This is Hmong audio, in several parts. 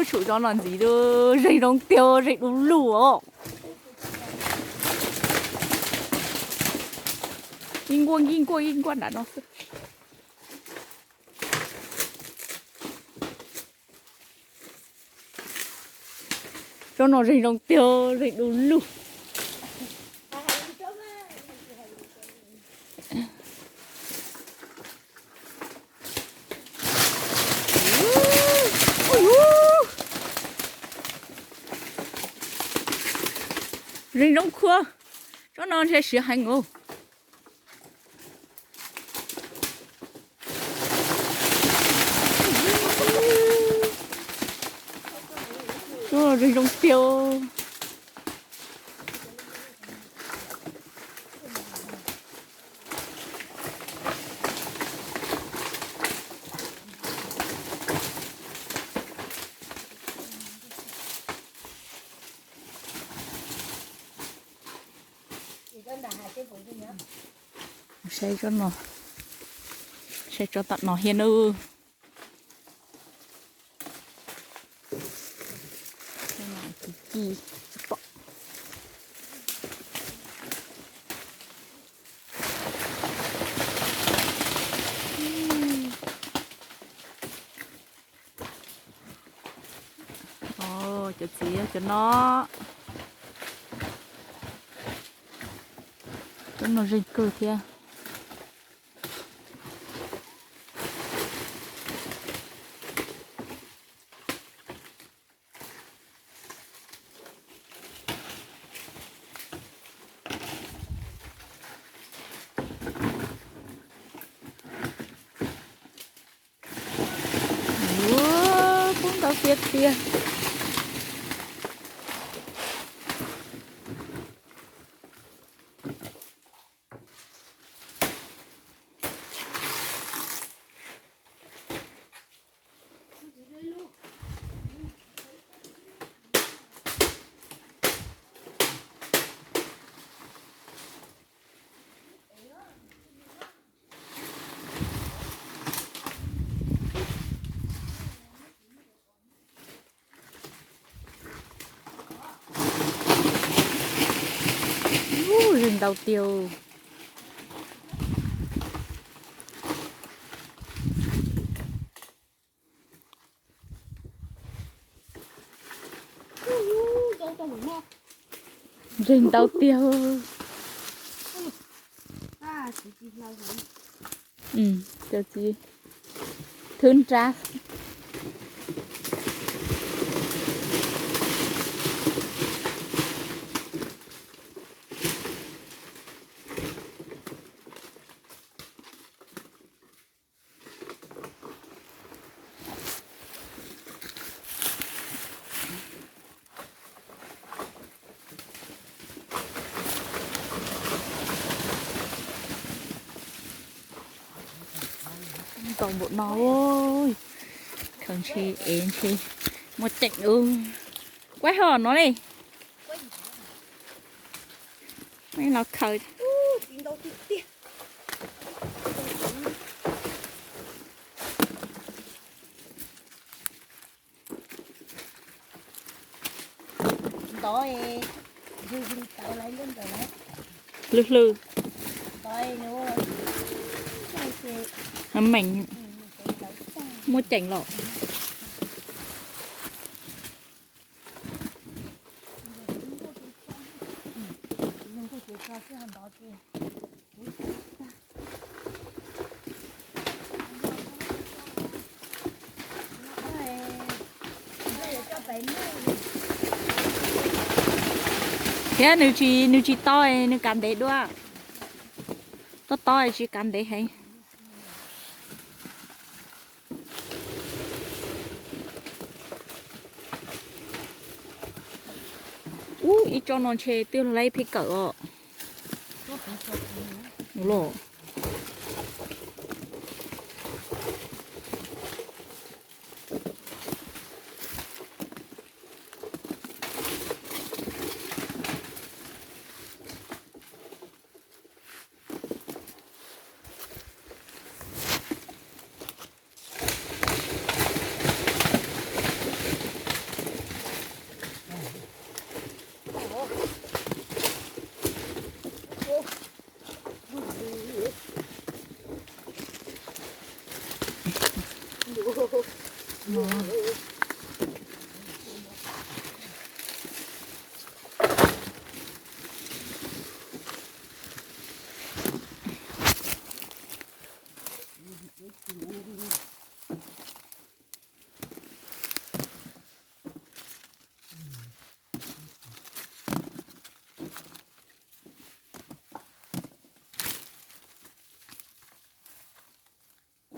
Tshum tsob no ntxiv, zeeg zoo tiag, zeeg du lug os. Yeej nkuaj yeej nkuaj yeej nkuaj nram no xwb. Tsob no zeeg zoo tiag, zeeg du lug. Zeeg zoo khuav. Tsob no ntshe siav heev os. Tsob no zeeg zoo tiag. Saib tsob no, saib tsob tam no thiab nawb. Cov txiv cov no, cov no zeeg kawg thiab. Ua, kub ntau tiag tiag. Ub, zeeg ntau tiag. Zeeg ntau tiag. Cov txiv thwb nrab. Ntau npaum no, khaws ntshe ev ntshe muaj ceem ub. Kuaib ho no li. Los khaws. Hlwb hlwb. Meem, muaj ceem los. Thiab nws tsis, nws tsis to, nws kav ntev dua. Tob tob tsis kav ntev heev. Ub, ib tsob no ntshe twb laib phem kawm os. Los.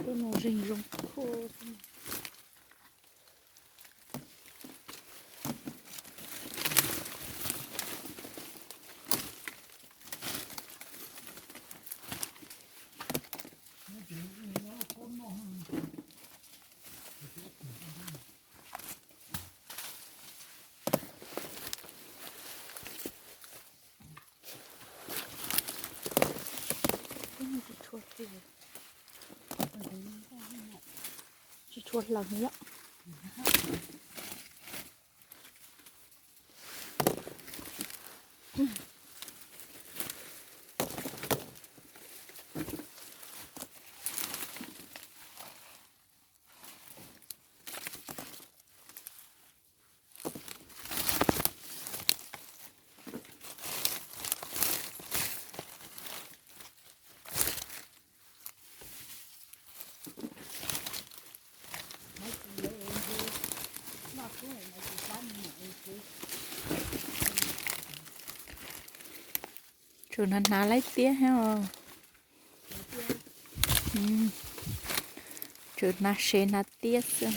Tej no zeeg zoo khuj. Tsis tshua hloov yom. Tsuas hnav hnav laib tiab thiab os. Tsuas hnav sev hnav tiab xwb.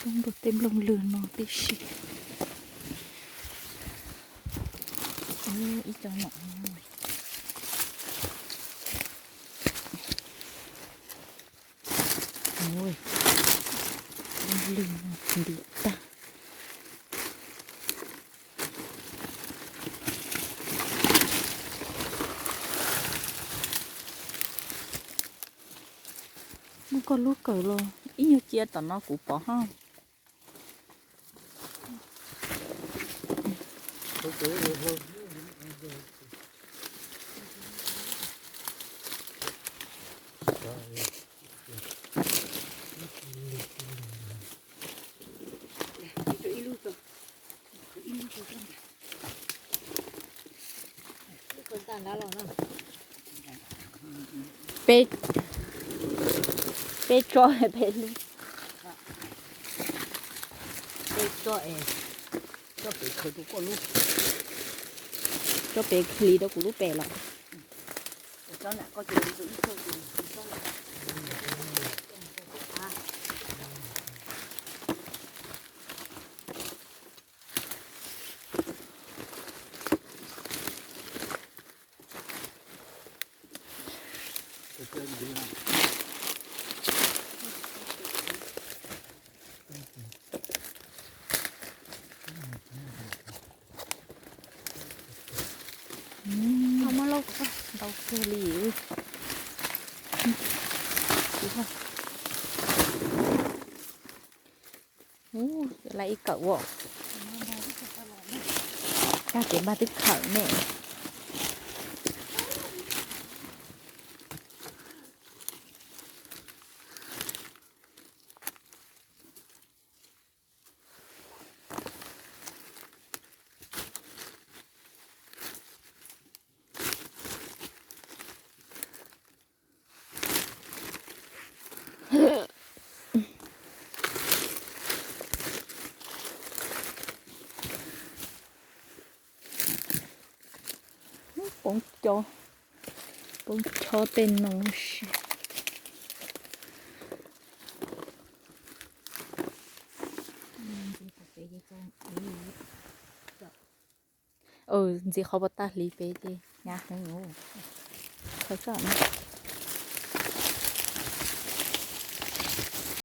Coob dua tej nplooj lwg no tib si. Ib co no. Nplooj lwg no ntim tag. Muaj koj lub kawm los ib nyuag cia tom no kuv pov hab. Peb, peb tsob peb lub. Peb tsob es, tsob pem khaws rau koj lub, tsob pem hliv rau kuv lub pem los. Ntau kawg li. Ub, laj ib kawm ua. Tag ces npaj twb khawm ne. Poob co, poob chob tej no si. Ntxiv qhov pov tag hliv pem ces hnyav heev. Khaws tso na.